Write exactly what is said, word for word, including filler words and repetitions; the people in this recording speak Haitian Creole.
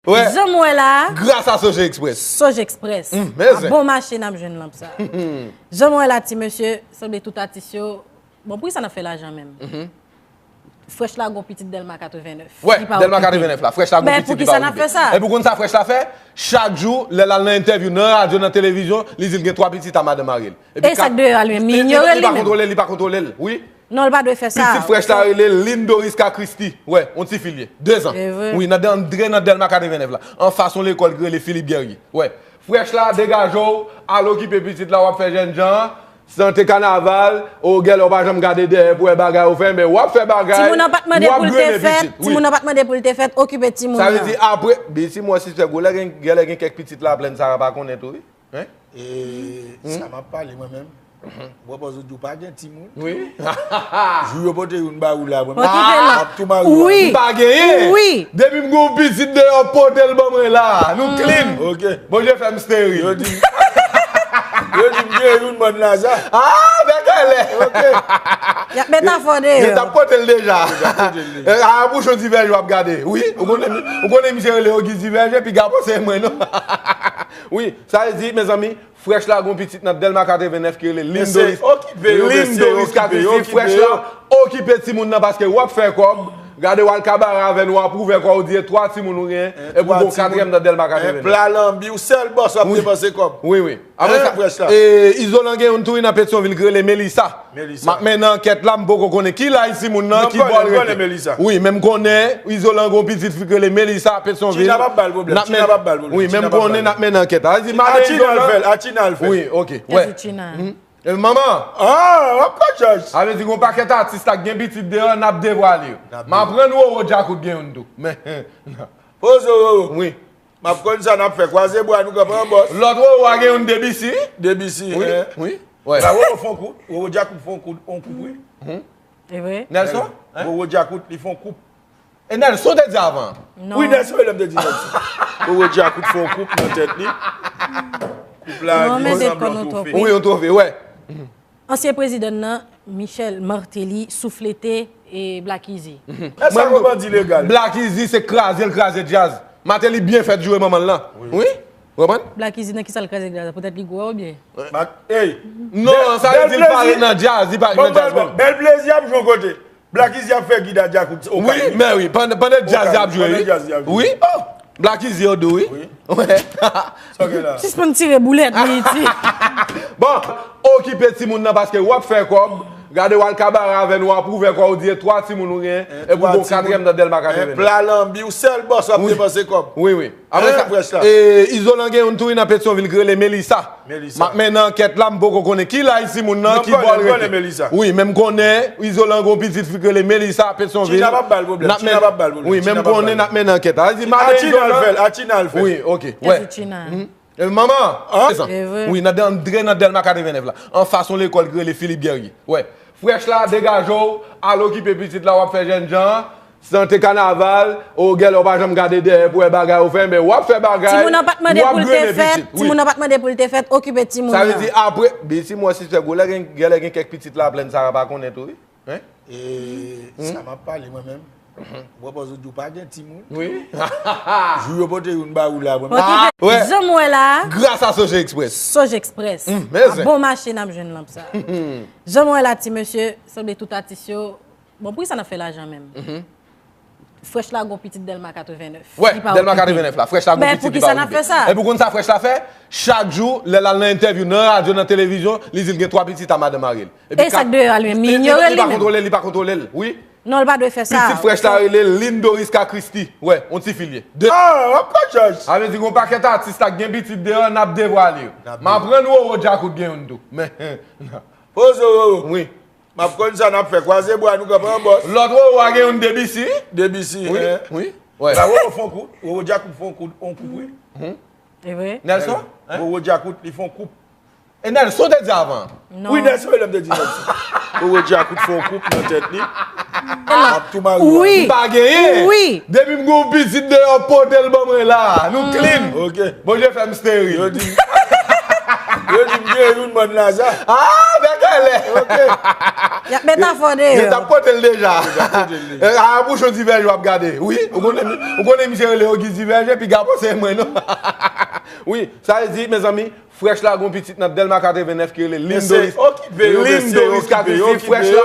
Jan m wè la a, gras a Soje Express. Soje Express. A bon mache n ap jwenn lanp sa. Jan m wè la, ti mesye, sanble tout atis yo. Bon, poukisa n ap fè lajan menm? Fresh la gon pitit Dèlma katrevenèf. Wè, Dèlma katrevenèf la. Fresh la gon pitit li pa okipe. Epi w konn sa Fresh la fè? Chak jou, lè l al nan entèvyou, nan radyo, nan televizyon, li di l gen twa pitit a madanm mari l. E sa k deyò a li menm, li inyore l li menm. Li pa kontwole l, li pa kontwole l. Wi. Non, l pa dwe fè sa. Pitit Fresh la rele Lindoris Christie. Wè, yon tifi l ye. Dezan. Wi, nan Dèl-, nan Dèlma katrevenèf la. Anfas yon lekòl ki rele Philippe Guerrier. Wè. Fresh la, degaje w, al okipe pitit la, w ap fè jènjan. Sante kanaval, o gèlè w pa janm gade dèyè pou wè bagay ou fè, men w ap fè bagay, w ap grennen pitit. Timoun nan pa t mande pou l te fèt, timoun nan pa t mande pou l te fèt, okipe timoun nan. Sa vle di apre, bisi mwen si fè gwo lè gen, gèlè gen kèk pitit Laplèn sa pa konnen tou wi. Hein? E sa m ap pale mwen menm. Mwen panse w di w pa gen timoun. Wi. Jou yo pote youn ba ou la, mwen m ap tou mari w. Wi. M pa genyen. Wi. Depi m gen yon pitit deyò, pote l ban mwen la. Nou clean. Ok. Bondye fè m steril. Yo di, yo di m gen youn bann laza. Ah, bègèlè. Ok. Y ap met afò deyò. Yo t ap pote l deja. Yo t ap pote l deja. A bouchon divèje w ap gade. Wi. Ou konnen, ou konnen misye rele Ogi divèje, piga pase mwen non. Wi. Sa vle di, mezanmi, Fresh la gon pitit nan Dèlma katrevenèf ki rele Lindoris. Lindoris Christie, Fresh la okipe timoun nan paske w ap fè kòb. Gade w al kabare avè nou, w ap ouvè kò w di e twa timoun ou genyen, epi w gon katriyèm nan Dèlma katrevenèf. Pla lanbi, w sèl bòs w ap depanse kòb. Wi, wi. Apre sa, Fresh la. E, Izolan gen youn tou wi nan Petyonvil ki rele Melissa. M ap mennen ankèt la, m poko konnen ki laj timoun nan, ki bò l rete. Wi, men m konnen Izolan gon pitit fi ki rele Melissa Petyonvil. Tina p ap ba l pwoblèm, Tina p ap ba l pwoblèm. Wi, men m konnen n ap mennen ankèt la. Sa vle di madanm Izolan. A Tina l fè l, a Tina l fè l. Wi, ok. Wè. Tina. E, manman. Ah, w ap pran chans. Sa vle di gon pakèt atis la k gen pitit deyò, n ap devwale yo. M aprann Roro Djakout gen youn tou. Men, poze Roro. Wi. M ap konn sa n ap fè. Kwaze bra nou kanpe an bòs. Lòt Roro a gen youn Debisi. Debisi, wi, wi. Wè. La Roro fè yon kout, Roro Djakout fè yon kout, yon kout, wi. E vre? Nelson? Roro Djakout, li fè yon kout. E Nelson te di avan. Non. Wi, Nelson, e lè m te di Nelson. Roro Djakout fè yon kout nan tèt li. Kout la, li sanble yon twofe. Wi, yon twofe, wè. Ansyen prezidan nan, Michel Martelly, souflete e Black Easy. Èske sa yon bandi legal? Black Easy se kraze l kraze djaz. Martelly byen fèt joure manman l lan. Wi. Wi. Ou konprann? Black Easy nan kisa l kraze djaz la? Poutèt li gwo oubyen? Non, sa vle di l pa ret nan djaz, li pa ret nan djaz menm. Bèl plezi ap jwe yon kote. Black Easy ap fè gida djakout Okay. Wi, men wi, pandan, pandan djaz y ap jwe, wi. Wi, oh, Black Easy yo dou, wi. Wi. Wè. Sa gen la? Sispann tire boulèt, Haiti. Bon, okipe timoun nan paske w ap fè kòb. Gade w al kabare avè nou, w ap ouvè kò w di e twa timoun ou genyen, epi w gon katriyèm nan Dèlma katrevenèf. Pla lanbi, w sèl bòs w ap depanse kòb. Wi, wi. Apre sa, Fresh la. E, Izolan gen youn tou wi nan Petyonvil ki rele Melissa. M ap mennen ankèt la, m poko konnen ki laj timoun nan, ki bò l rete. Wi, men m konnen Izolan gon pitit fi ki rele Melissa Petyonvil. Tina p ap ba l pwoblèm, Tina p ap ba l pwoblèm. Wi, men m konnen n ap mennen ankèt la. Sa vle di madanm Izolan. A Tina l fè l, a Tina l fè l. Wi, ok. Wè. E, manman. E vre. Wi, nan, antre nan Dèlma katrevenèf la. Anfas yon lekòl ki rele Philippe Guerrier. Wè. Fresh la, degaje w, al okipe pitit la, w ap fè jènjan. Sante kanaval, o gèlè w pa janm gade dèyè pou wè bagay ou fè, men w ap fè bagay, w ap grennen pitit. Timoun nan pa t mande pou l te fèt, timoun nan pa t mande pou l te fèt, okipe timoun nan. Sa vle di apre, bisi mwen si fè gwo lè gen, gèlè gen kèk pitit Laplèn sa pa konnen tou wi. Hein? E sa m ap pale mwen menm. Mwen panse w di w pa gen timoun. Wi. Jou yo pote youn ba ou la, mwen. Jan m wè la a, gras a Soje Express. Soje Express. A bon mache n ap jwenn lanp sa. Jan m wè la, ti mesye, sanble tout atis yo. Bon, poukisa n ap fè lajan menm? Fresh la gon pitit Dèlma katrevenèf. Wè, Dèlma katrevenèf la. Fresh la gon pitit li pa okipe. Epi w konn sa Fresh la fè? Chak jou, lè l al nan entèvyou, nan radyo, nan televizyon, li di l gen twa pitit a madanm mari l. E sa k deyò a li menm, li inyore l li menm. Li pa kontwole l, li pa kontwole l. Wi. Non, l pa dwe fè sa. Pitit Fresh la rele Lindoris Christie. Wè, yon tifi l ye. Ah, w ap pran chans. Sa vle di gon pakèt atis la k gen pitit deyò, n ap devwale yo. M aprann Roro Djakout gen youn tou. Men, poze Roro. Wi. M ap konn sa n ap fè. Kwaze bra nou kanpe an bòs. Lòt Roro a gen youn Debisi. Debisi, wi. Wi. Wè. La Roro fè yon kout, Roro Djakout fè yon kout, yon kout, wi. E vre? Nelson? Roro Djakout, li fè yon kout. E Nelson te di avan. Non. Wi, Nelson, e lè m te di Nelson. Roro Djakout fè yon kout nan tèt li. Ap tou mari w. Wi. M pa genyen. Wi. Depi m gen yon pitit deyò, pote l ban mwen la. Nou clean. Ok. Bondye fè m steril. Yo di, yo di m gen youn bann laza. Ah, bègè! Y ap met afè deyò. Yo t ap pote l deja. A bouchon Divèje w ap gade. Wi, ou konnen, ou konnen misye rele Ogi Divèje, piga pase mwen non. Wi, sa vle di, mezanmi, Fresh la gon pitit nan Dèlma katrevennèf ki rele Lindoris. Lindoris katrevennèf, Fresh la.